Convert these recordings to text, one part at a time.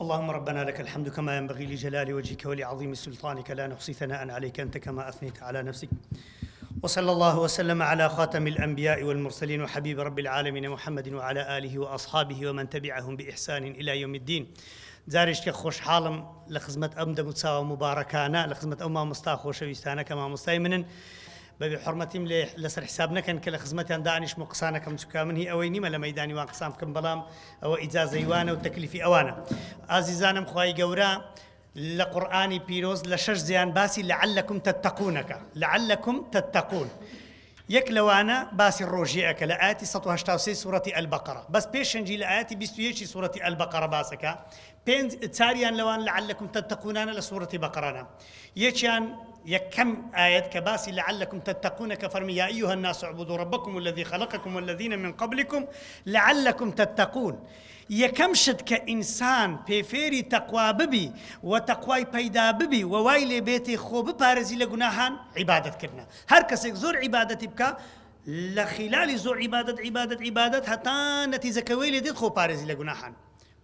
اللهم ربنا لك الحمد كما ينبغي لجلال وجهك ولعظيم سلطانك لا نحصي ثناء عليك أنت كما أثنيت على نفسك وصلى الله وسلم على خاتم الأنبياء والمرسلين وحبيب رب العالمين محمد وعلى آله وأصحابه ومن تبعهم بإحسان إلى يوم الدين جارێک کە خۆشحاڵم لە خزمەت ئەم دەموچاوە موبارەکانە، لە خزمەت ئەو مامۆستا خۆشەویستانە کە مامۆستای منن، بە بێ حوڕمەتیم لێ لەسەر حیساب نەکەن کە لە خزمەتیان دانیشم و قسە نەکەم، چونکە من هی ئەوەی نیمە لە مەیدانی وان قسان بکەم، بەڵام ئەوە ئیجازەی وانە و تەکلیفی ئەوانە. ئازیزانم خوای گەورە لە قورئانی پیرۆز لە شەش جێیان باسی لعلکم تتقون ئەکا، لعلکم تتقون، یەک لەوانە باسی ڕۆژی ئەکە لە ئایەتی 183 سوڕەتی البقرە بەس پێشەنگی لە ئایەتی 21 سوڕەتی البقرە باسەکە پێنج چاریان لەوان لعلکم تتقونانە لە سوڕەتی بەقەرەنا یەکیان یەکەم ئایەت کە باسی لعلکم تتقون کە فەرمی یا ایها الناس اعبدوا ربکم الذی خلقکم والذین من قبلکم لعلکم تتقون یەکەم شت کە ئینسان پێ فێری تەقوا ببی و تەقوای پەیدا ببی و وای لێ بێتێ خۆ بپارێزی لە گوناهان عیبادەت کردنە هەر کەسێک زۆر عیبادەتی بکا لە خیلالی زۆر عیبادەت عیبادەت عیبادەت هەتا نەتیجەکە وەی لێ دێت خۆ پارێزی لە گوناهان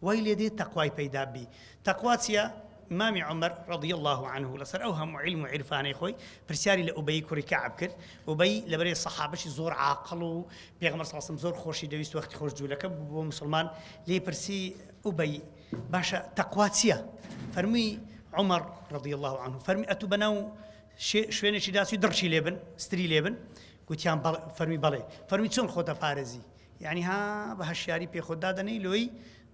وای لێ دێت تەقوای پەیدا بی تەقوا چییە؟ ئیمامی عومەر رضی اللە عنه لەسەر ئەو هەموو عیلم و عیرفانەی خۆی پرسیاری لە ئوبەی کوڕی کەعب کرد ئوبەی لەبەرێ سەحابەشی زۆر عاقڵ و پێغەمبەر صلی اللە علیه و سلم زۆر خۆشی دەویست وەختی خۆش جوولەکە بوو بۆ مسلمان لێی پرسی ئوبەی باشە تەقوا چییە فەرمووی عومەر رضی اللە عنه فەرمی ئەتوو بەناو شوێنێکی داچووی دڕکی لێبن ستری لێبن گوتیان فەرمی بەڵێ فەرمی چۆن خۆتە پارێزی یعنی ها بە هەشیاری پێ خۆت دادەنەی لۆی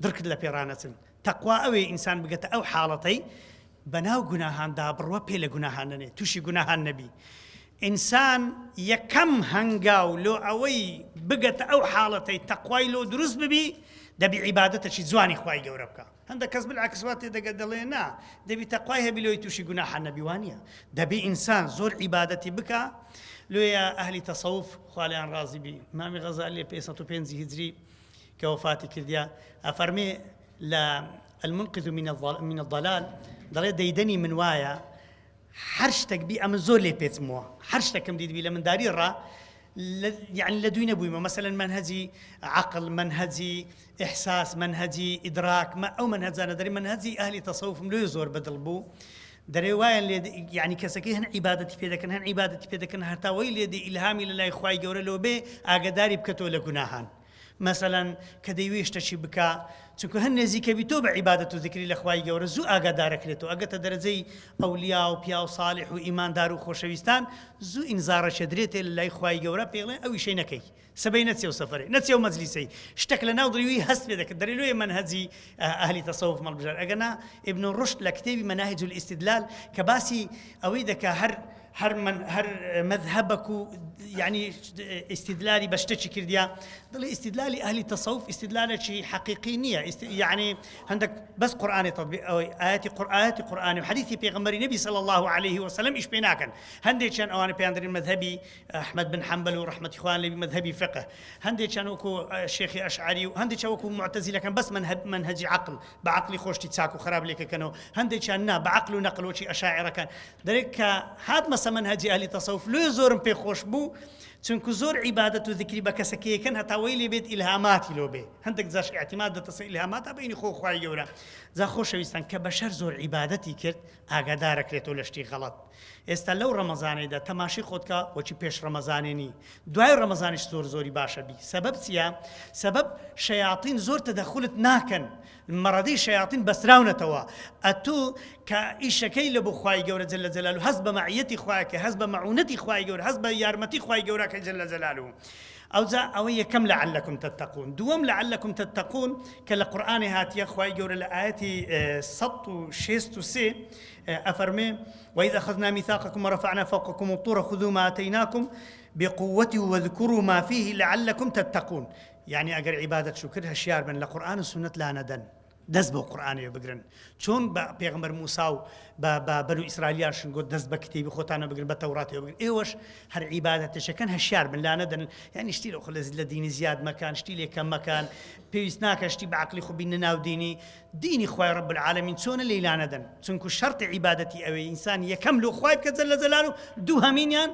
دڕکت لە پێڕانەچن تەقوا ئەوەیە ئینسان بگەتە ئەو حاڵەتەی بەناو گوناهاندا بڕوا پێ لە گوناهان نەنێ تووشی گوناهان نەبی ئینسان یەکەم هەنگاو لۆ ئەوەی بگەتە ئەو حاڵەتەی تەقوای لۆ دروست ببی دەبی عیبادەتەکی جوانی خوای گەورە بکە هەندە کەس بالعکس وا تێدەگە دەڵێ نا دەبی تەقوای هەبی لۆی تووشی گوناحان نەبی وانە دەبی ئینسان زۆر عیبادەتی بکە لۆیە ئەهلی تەسەوف خوا لێیان ڕازی بی مامی غەزالی 505 هجری کە وەفاتی کردیە ئەفەرمێ لە المنقذ من الضلال دەڵێ دەیدەنی من وایە هەر شتێک بی ئەمن زۆر لێ پێچمەوە هەر شتێکم دیدبی لە منداری ڕا یعنی لە دوی نەبوویمە مەسەلەن مەنهەجی عقل مەنهەجی ئیحساس مەنهەجی ئیدراک مە ئەو مەنهەجانە دەری مەنهەجی ئەهلی تەسەوفم لۆی زۆر بەدڵ بوو دەرێ وایان لێ یعنی کەسەکەی هەن عیبادەتی پێ دەکەن هەن عیبادەتی پێ دەکەن هەتا وەی لێ دێ ئیلهامی لە لای خوای گەورە لۆ بێ ئاگاداری بکەتەوە لە گوناهان مەسەلەن کە دەیوێ شتەکی بکا چونکە هەر نێزیکە بی تۆ بە عیبادەت و زیکری لە خوای گەورە زوو ئاگادارەکرێتەوە ئەگەتە دەرەجەی ئەولیا و پیاو ساڵح و ئیماندار و خۆشەویستان زوو ئینزارەکێ درێتێ لە لای خوای گەورە پێڵێ ئەو ئیشەی نەکەی سبەی نەچێ و سەفەرێ نەچێ و مەجلیسەی شتەک لە ناو دڵی هەست پێ دەکرد دەرێ لۆیە مەنهەجی ئەهلی تەسەوف مەڵبژار ئەگەنا ئیبن ڕوشد لە کتێبی مەناهج الاستدلال کە باسی ئەوەی دەکا هەر هەر من هەر مەذهبەک و یعنی ئیستیدلالی بە شتێکی کردیا دڵی ئیستیدلالی ئەهلی تەسەوف ئیستیدلالێکی حەقیقی نییە یعنی هەندێک بەس قورئانی تطبیق ئەوەی ئاەتی قورئاەتی قورئانی و حەدیثی پێغەمبەری نەبی صلی الله علیه وسلم ئیش پێ ناکەن هەندێکیان ئەوانە پێیان دەرین مەذهبی ئەحمەد بن حەنبەل و ڕەحمەتی خوایان لێبی مەذهەبی فقه هەندێکیان وەکو شێخی ئەشعەری و هەندێکیان وەکو موعتەزیلەکان بەس مەنهەجی عەقڵ بە عەقڵی خۆشتی چاک و خراپ لێکەکەنەوە هەندێکیان نا بە عەقڵ و نەقل وەکی ئەشاعیڕەکان دەرێک کە هاتمە سە مەنهەجی ئەهلی تەسەوف لۆیە زۆرم پێ خۆش بوو چونکو زۆر عیبادەت و ذکری بە کەسەکەیەکەن هەتا وەی لێ بێت ئیلهاماتی لۆ بێ هەندێک جاش ئیعتیماد دەتەسە ئیلهاماتا بینی خۆ خوای گەورە جا خۆشەویستان کە بەشەر زۆر عیبادەتی کرد ئاگادارەکرێتەوە لە شتی غەڵەت ئێستا لەو ڕەمەزانەیدا تەماشەی خۆت کە وەکی پێش ڕەمەزانێ نی دوای ڕەمەزانیش زۆر زۆری باشە بی سەبەب چیە سەبەب شەیاتین زۆر تەدەخولت ناکەن مەڕەدەی شەیاتین بەستراونەتەوە ئەتوو کە ئیشەکەی لە بۆ خوای گەورە جل جلاله هەست بە مەعیەتی خوایەکە هەست بە مەعونەتی خوای گەورە هەست بە یارمەتی خوای گەورەکە جل جلاله ئەوجا ئەوە یەکەم لعلکم تتقون دووەم لعلکم تتقون کە لە قورئانی هاتیە خوای گەورە لە ئایەتی 163 ئەفەرمێ وإذ أخذنا ميثاقكم ورفعنا فوقكم الطور خذوا ما آتيناكم بقوة واذكروا ما فيه لعلكم تتقون يعني ئەگەر عیبادەت شو کرد هەشیار بن لە قورئان و سوننەت لانەدەن دەست بۆ قورئانەوە بگرن چۆن بە پێغەمبەر موسا و بە بە بەنو ئیسرائیلیان گوت دەست بە کتێبی خۆتانە بگرن بە تەوراتەوە بگرن ئێوەش هەر عیبادەتەشەکەن هەشیار بن لانەدەن یعنی شتی لە خۆ لە دینی زیاد مەکان شتی لێ کەم مەکان پێویست ناکە شتی بە عەقلی خۆ بینە ناو دینی دینی خوای رب العالمین چۆنە لێی لانەدەن چونکو شەرتی عیبادەتی ئەوێ ئینسان یەکەم لۆ خوای بکە جل جلاله دووهەمینیان.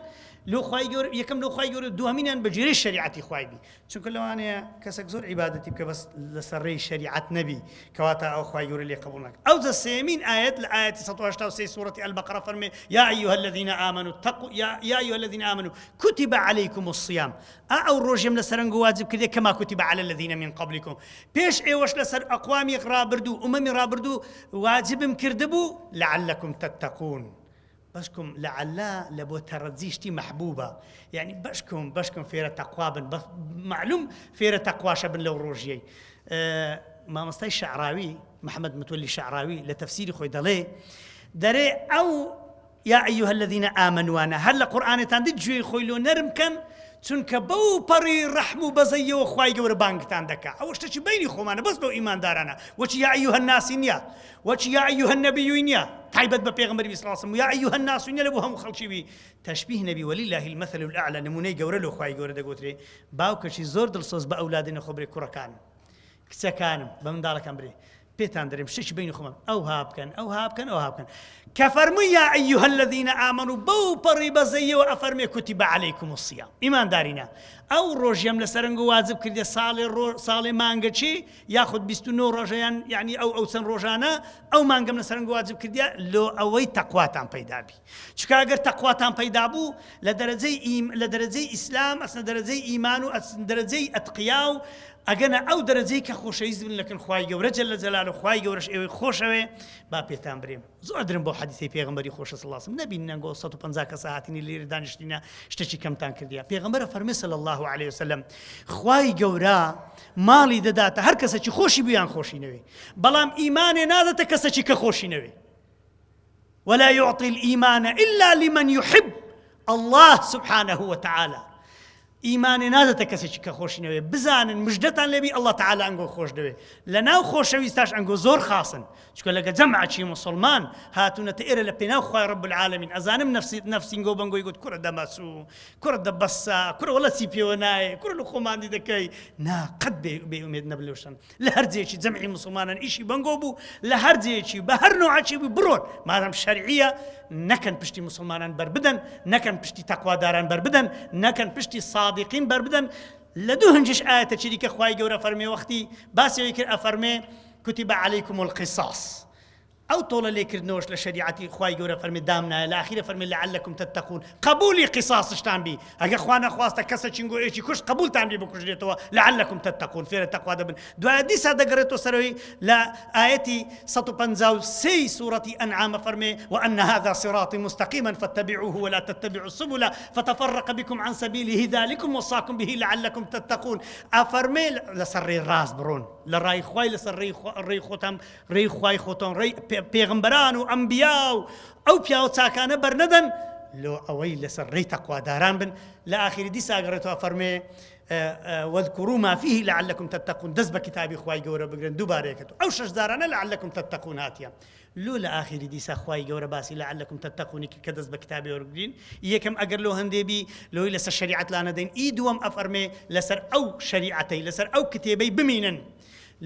لۆ خوای گەورە یەکەم لۆ خوای گەورە دووهەمینیان بە گوێرەی شەریعەتی خوای بی چونکە لەوانەیە کەسێک زۆر عیبادەتی بکە بەس لەسەر ڕێی شەریعەت نەبی کەواتە ئەو خوای گەورە لێ قبوڵ ناکە ئەوجا سێمین ئایەت لە ئایەتی 183 سورەتی البقرە فەرمێ یا ایها الذین آمنوا اتقوا یا یا ایها الذین آمنوا كتب عليكم الصيام ئا ئەو ڕۆژێم لەسەر ئەنگۆ واجب کردێ كما كتب على الذين من قبلكم پێش ئێوەش لەسەر ئەقوامی ڕابردوو ئومەمی ڕابردوو واجبم کردبوو لعلكم تتقون بەشکم لعل لە بۆ تەڕەجی شتی مەحبوبە یعنی بەشکم بەشکم فێرە تەقوا بن بەس معلوم فێرە تەقواشە بن لەو ڕۆژیەی مامۆستای شەعراوی محەممەد متولی شەعراوی لە تەفسیری خۆی دەڵێ دەرێ ئەو یا أيها الذين آمنوا انە هەر لە قورئانتان دی گوێی خۆی لۆ نەرم کەن چونکە بەو پەڕی ڕەحم و بەزەیەوە خوای گەورە بانگتان دەکا ئەوە شتێکی بەینی خۆمانە بەس بەو ئیماندارانە وەچی یا أيها الناس نییە وەچی یا أيها النبي نییە تایبەت بە پێغەمبەری صلی الله علیه و سلم یا أيها الناس نییە لە بۆ هەموو خەڵکی بی تشبیه نەبی ولله المثل الأعلى نمونەی گەورە لۆ خوای گەورە دەگوترێ باوکەشی زۆر دڵسۆز بە ئەولادی نەخۆ برێ کوڕەکانم کچەکانم بە منداڵەکان برێ پێتان دەرێم شتێکی بینی خۆمان ئەوها بکەن ئەوها بکەن ئەوها بکەن کە فەرمووی یا أيها الذين آمنوا بەو پەڕی بەزەیەوە ئەفەرمێ كتب عليكم الصيام ئیماندارینە ئەو ڕۆژیم لە سەرنگ واجب کردێ ساڵێ ڕۆ ساڵێ مانگەچی یاخود 29 ڕۆژەیان یعنی ئەو ئەو چەند ڕۆژانە ئەو مانگەم لە سەرنگ واجب کردیا لۆ ئەوەی تەقواتان پەیدا بی چونکە ئەگەر تەقواتان پەیدا بوو لە دەرەجەی لە دەرەجەی ئیسلام ئەچنە دەرەجەی ئیمان و ئەچن دەرەجەی ئەتقیا و ئەگەنە ئەو دەرەجەی کە خۆشەویست بن لەکن خوای گەورە جل جلاله خوای گەورەش ئێوەی خۆشەوێ با پێتان برێم زۆر درم بۆ حەدیثی پێغەمبەری خۆشە صلی الله علیه وسلم نەبین نەنگۆ 150 کەس هاتینی لێرە دانیشتینە شتێکی کەمتان کردیە پێغەمبەرە فەرمی صلی الله علیه وسلم خوای گەورە ماڵی دەداتە هەر کەسێکی خۆشی بوو یان خۆشی نەوێ بەڵام ئیمانێ نادەتە کەسێکی کە خۆشی نەوێ ولا يعطي الإيمان إلا لمن يحب الله سبحانه وتعالى ئیمانێ نادەتە کەسێکی کە خۆشی نەوێ بزانن مژدەتان لێبی اللە تعالی ئەنگۆ خۆش دەوێ لەناو خۆشەویستاش ئەنگۆ زۆر خاصن چونکە لەگە جەمعەکی موسڵمان هاتوونەتە ئێرە لە پێناو خوای رب العالمین ئەزانم نەفسی نەفسینگۆ بەنگۆی گوت کوڕە دەمەچوو کوڕە دە بەسە کوڕە وەڵە چی پێوە نایێ کوڕە لە خۆماندی دەکەی نا قەت بێ بێ ئومێد نەبن لەو شتانە لە هەر جێیەکی جەمعی موسڵمانان ئیشی بەنگۆ بوو لە هەر جێیەکی بە هەر نوعەکی بوو بڕۆن مادام شەرعیە نەکەن پشتی موسڵمانان بەربدەن نەکەن پشتی تەقواداران بەربدەن نەکەن پشتی سادقین بەربدەن لە دوو هەنجش ئاەتە چیری کە خوای گەورە فەرمێ وەختی باسی کرد ئەفەرمێ كتب عليكم القصاص ئەو تۆڵە لێکردنەوەش لە شەریعەتی خوای گەورە فەرمی دامنایە لە ئاخیرە فەرمی لعلکم تتقون قبولی قیساسشتان بی ئەگە خوا نەخواستە کەسە چینگۆ ئێکی کوشت قبولتان بی بکوژرێتەوە لعلکم تتقون فێرە تەقوا دەبن دوایە دیسا دەگەڕێتەوە سەرەوەی لە ئایەتی 153 سورەتی ئەنعام فەرمێ وأن هذا صراطي مستقيما فاتبعوه ولا تتبعوا السبل فتفرق بكم عن سبيله ذلكم وصاكم به لعلكم تتقون ئەفەرمێ لەسەر ڕێی ڕاست بڕۆن لە ڕای خوای لەسەر ڕێی خۆتان ڕێی خوای خۆتان ڕێی پێغەمبەران و ئەنبیا و ئەو پیاوە چاکانە بەرنەدەن لۆ ئەوەی لەسەر ڕێی تەقواداران بن لە ئاخری دیسا گەڕێتەوە فەرمێ واذكروا ما فيه لعلكم تتقون دەست بە کتابی خوای گەورە بگرن دووبارەیەکەت ئەو شەش جارانە لعلكم تتقون هاتیە لۆ لە ئاخری دیسا خوای گەورە باسی لعلكم تتقون کرد کە دەست بە کتابی وەرگرین یەکەم ئەگەر لۆ هەندێ بی لۆی لەسەر شەریعەت لانەدەین ئی دووەم ئەفەرمێ لەسەر ئەو شەریعەتەی لەسەر ئەو کتێبەی بمینن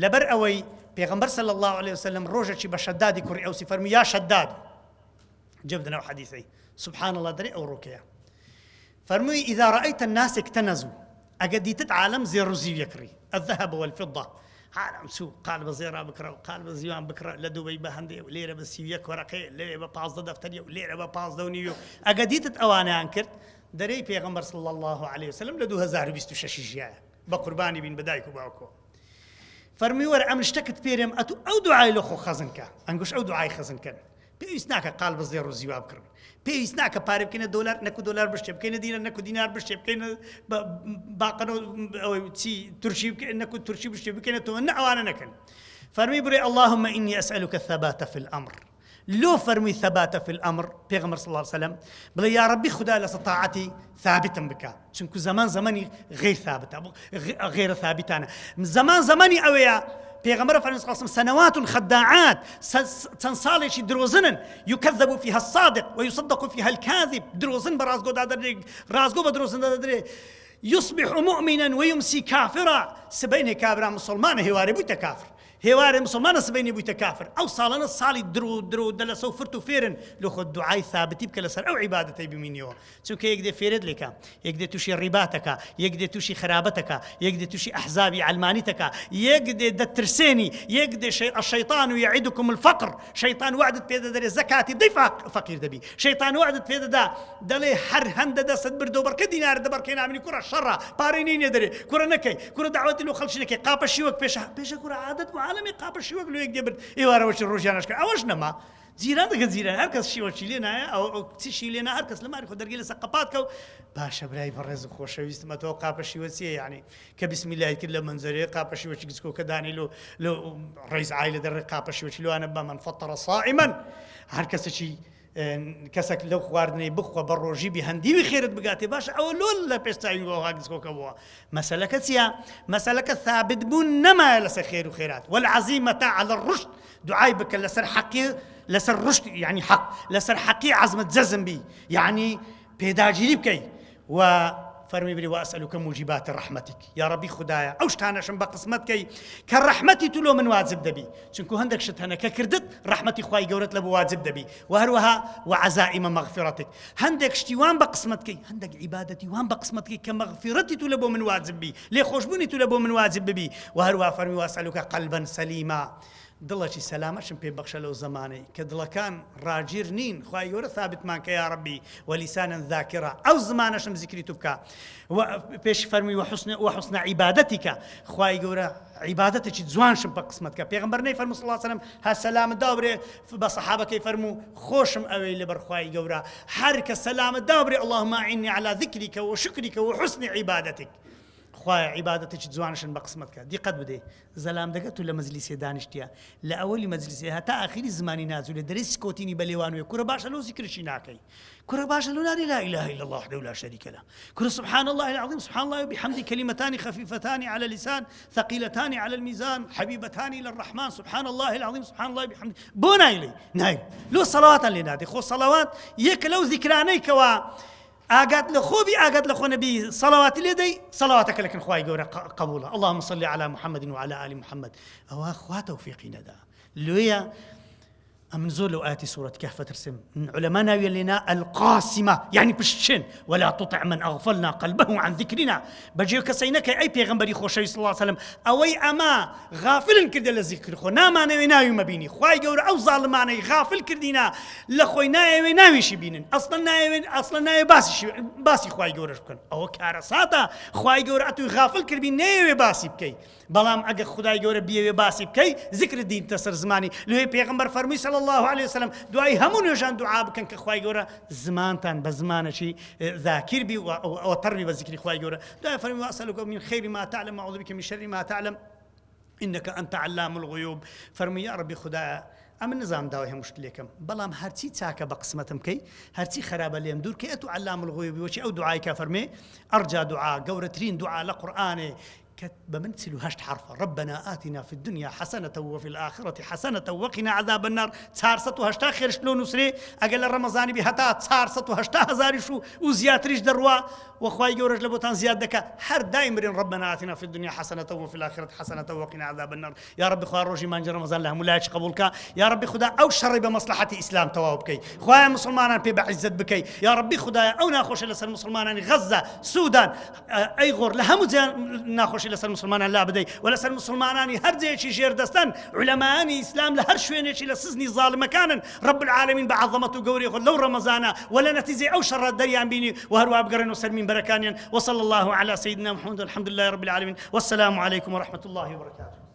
لەبەر ئەوەی پێغەمبەر صلی اللە علیە وسلم ڕۆژێکی بە شەدادی کوڕی ئەوسی فەرمووی یا شەداد جێ بدەن ئەو حەدیثەی سبحان اللە دەرێ ئەو ڕوکەیە فەرمووی اذا رأيت الناس اكتنزوا ئەگە دیتت عالم زێڕ و زیو یەکڕی الذهب والفضة عالم چوو قال بە زێڕا بکڕە و قال بە زیوان بکڕە لە دوبەی بە هەندێ و لێرە بە 31 وەرەقەیە لەوێ بە 15 دەفتەریە و لێرە بە 15 و نیوە ئەگە دیتت ئەوانیان کرد دەرێی پێغەمبەر صلی الله علیه وسلم لە 2026 ژیایە بە قوربانی بین بە دایک و باوکەوە فەرمووی وەرە ئەمن شتەکت پێرێم ئەتو ئەو دوعای لە خۆ خەزن کە ئەنگوش ئەو دوعای خەزن کەن پێویست ناکە قال بە زێڕ و زیوا بکڕن پێویست ناکە پارە بکەینە دۆلار نەکو دۆلار بشتێ بکەینە دینار نەکو دینار بشتێ بکەینە باقەنە ئەوەی چی تورکی بکەین نەکو تورکی بشتێ بکەینە تۆ نە ئەوانە نەکەن فەرمی بڕێ اللهم إني أسألك الثبات في الأمر لۆ فەرمووی ثبات فی الامر پێغەمبەر صلی اللە علیە وسلم بڵێ یاڕەبی خودا لەسەر تاعەتی ثابتم بکە چونکو زەمان زەمەنی غیر ثابتە غیرە ثابتانە زەمان زەمەنی ئەوەیە پێغەمبەر فەرمی صلی الله علیه وسلم سنوات خداعات چەند ساڵێکی درۆزنن يكذب فيها الصادق ويصدق فيها الكاذب درۆزن بە ڕاستگۆ دادەدرێ ڕاستگۆ بە درۆزن دادەدرێ يصبح مؤمنا ويمسي كافرا سبەینێ کابرا مسلمانە هێوارێ بوویتە کافر. هێوارێ مسوڵمانە سبەینێ بوویتە کافر ئەو ساڵانە ساڵی درۆ و درۆ و دەلەسە و فرت و فێرن لۆ خۆت دوعای ثابتی بکە لەسەر ئەو عیبادەتەی بمینیەوە چونکە یەک دێ فێرت لێکا یەک دێ تووشی ڕیباتەکە یەک دێ تووشی خرابەتەکە یەک دێ تووشی ئەحزابی عەلمانیتەکە یەک دێ دەترسێنی یەک دێ الشیطان یعدکم الفقر شەیتان وەعدت پێ دەدەرێ زەکاتی بدەی فەقیر دەبی شەیتان وەعدت پێ دەدا دەڵێ هەر هەندە دەستت بردەوە بەڕکە دینارە دەبەڕکەی نامنی کوڕە شەڕە پارەی نینێ دەرێ کوڕە نەکەی کوڕە داوەتی لۆ خەڵکی نەکەی قاپە شیوەک پێشە پێشە کوڕە عادەت بوو عالەمی قاپە شیوەک لۆ یەک دێ برد ئێوارەوەشی ڕۆژیانەش کرد ئەوەش نەما جیران دەکە جیران هەر کەس شیوەکی لێ نایە ئەو ئەو چیشی لێ نا هەر کەس لە ماری خۆ دەرگەی لەسەر قەپات کە و باشە برای بەڕێز و خۆشەویستم ئەتۆ قاپە شیوە چییە یعنی کە بسم اللە کرد لە مەنزەرەیە قاپە شیوەکی گچکۆکە دانی لۆ لۆ ڕیز عایلە دەڕێ قاپە شیوەکی لۆیانە بە من فطر صائما هەر کەسێکی کەسێک لەو خواردنەی بخوا بە ڕۆژی بی هەندیوی خێرت بگاتێ باشە ئەوە لۆ لە پێش چاوی وەها گچکۆکە بووە مەسەلەکە چییە مەسەلەکە ثابت بوون نەمایە لەسەر خێر و خێرات والعزیمەتە علی الرشد دوعای بکە لەسەر حەقی لەسەر ڕشد یعنی حەق لەسەر حەقی عەزمت جەزم بی یعنی پێداگیری بکەی و فەرمی بری واسألك موجبات رحمتك یا ربی خدایە ئەو شتانەشم بە قسمەت کەی کە ڕەحمەتی تو لۆ من واجب دەبی چونکو هەندێک شت هەنە کە کردت ڕەحمەتی خوای گەورەت لە بۆ واجب دەبی و هەروەها وعزائم مغفرتك هەندێک شتی وان بە قسمەت کەی هەندێک عیبادەتی وان بە قسمەت کەی کە مەغفرەتی تو لە بۆ من واجب بی لێ خۆشبوونی تو لە بۆ من واجب ببی و هەروەها فەرمی واسألك قلبا سليما دڵەکی سەلامەتشم پێ بەخشە لەو زەمانەی کە دڵەکان ڕاگیر نین خوای گەورە ثابتمان کە یاڕەبی ولسانا ذاکرا ئەو زمانەشم زیکری تو بکە و پێش فەرمی وحسن وحسن عبادتک خوای گەورە عیبادەتێکی جوانشم پە قسمەت کە پێغمبەر نەی فەرموو صلی الله علیه وسلم ها سەلامت داو برێ بە سەحابەکەی فەرموو خۆشم ئەوەی لەبەر خوای گەورە هەر کە سەلامت داو برێ اللهم اعني على ذکرک وشکرک وحسن عبادتک خوایە عیبادەتێکی جوانشن بە قسمەت کە دیقەت بدەی زەلام دەگە تو لە مەجلیسێ دانیشتیە لە ئەوەلی مەجلیسێ هەتا ئاخیری زمانی ناجولێ دەرێ سکۆتینی بە لێوانوێ کورە باشە لۆ زیکرشی ناکەی کورە باشە لۆ ناری لا اله الا الله وحده لا شريك له کورە سبحان الله العظیم سبحان الله وبحمده كلمتان خفيفتان على اللسان ثقيلتان على الميزان حبيبتان الى الرحمن سبحان الله العظیم سبحان الله وبحمده بۆ نایلی نای لۆ سەڵاتان لێ نادەی خۆ سەڵەوات یەکە لەو زیکرانەی کەوا ئاگات لە خۆ بی ئاگات لە خۆ نەبی سەڵەواتی لێ دەی سەڵەواتەکە لەکن خوای گەورە قبوڵە اللهم صل على محمد وعلى آل محمد ئەوە خوا تەوفیقی نەدا لۆیە ئەمن زۆر لەو ئاەتی سوورەت کەهفە ترسم علەما ناویە لێنا القاسمە یعنی پشتچن ولا تطع من أغفلنا قلبه عن ذكرنا بەجێ کەسەی نەکەی ئەی پێغەمبەری خۆشەویست صلی الله علیه وسلم ئەوەی ئەمە غافلن کردە لە زیکر خۆ نامانەوێ ناوی مەبینی خوای گەورە ئەو زاڵمانەی غافل کردینە لە خۆی نایەوێ ناویشی بینن ئەسڵەن نایەوێ ئەسڵەن نایەوێ باسیشی باسی خوای گەورەش بکەن ئەوە کارەساتە خوای گەورە ئەتوی غافل کردبی نەیەوێ باسی بکەی بەڵام ئەگەر خودای گەورە بیەوێ باسی بکەی زیکرت دینتە سەر زمانی لێ پێغەمبەر فەرمووی صلی الله علیه وسلم دوای هەموو نوێژان دوعا بکەن کە خوای گەورە زمانتان بە زمانەکی ذاکر بی و تەڕ بی بە زیکری خوای گەورە دوای فەرمووی واسألك من خير ما تعلم وأعوذ بك من شر ما تعلم إنك أنت علام الغيوب فەرمووی یا ربی خدایە ئەمن نزام داوای هەموو شت لێکەم بەڵام هەرچی چاکە بە قسمەتم کەی هەرچی خراپە لێم دوور کەی ئەتو علام الغیوبی وەچی ئەو دوعای کە فەرمێ ئەرجا دوعا گەورەترین دوعا لە قورئانێ کە بە من 48 حرفە ربنا آتنا في الدنيا حسنة وفي الآخرة حسنة وقنا عذاب النار 480 خێرشت لۆ نووسرێ ئەگەر لە ڕەمەزانی بی هەتا 480 هەزاریش و و زیاتریش دەڕوا و خوای گەورەش لە بۆتان زیاد دەکا هەر دایم برێن ربنا آتنا في الدنيا حسنة وفي الآخرة حسنة وقنا عذاب النار یا ربی خوا ڕۆژی مانگی ڕەمەزان لە هەموو لایەکی قبوڵ کە یا ربی خودا ئەو شەڕی بە مەسلحەتی ئیسلام تەواو بکەی خوایە مسلمانان پێ بە عیزەت بکەی یا ربی خدایە ئەو ناخۆشە لەسەر مسلمانانی غەزە سودان ئەی غۆر لە هەموو جیان ناخۆشی لەسەر مسلمانان لا بدەی و لەسەر مسلمانانی هەر جێیەکی ژێردەستەن عولەمایانی ئیسلام لە هەر شوێنێکی لە سزنی زاڵمەکانن رب العالمین بە عەزەمەت و گەورەی خۆت لەو ڕەمەزانە و لە نەتیجەی ئەو شەڕە دەریان بینی و هەروا بگەڕێنەوە سەر مینبەرەکانیان وصلی الله علی سیدنا محمد والحمد لله رب العالمین والسلام علیکم ورحمة الله وبرکاته.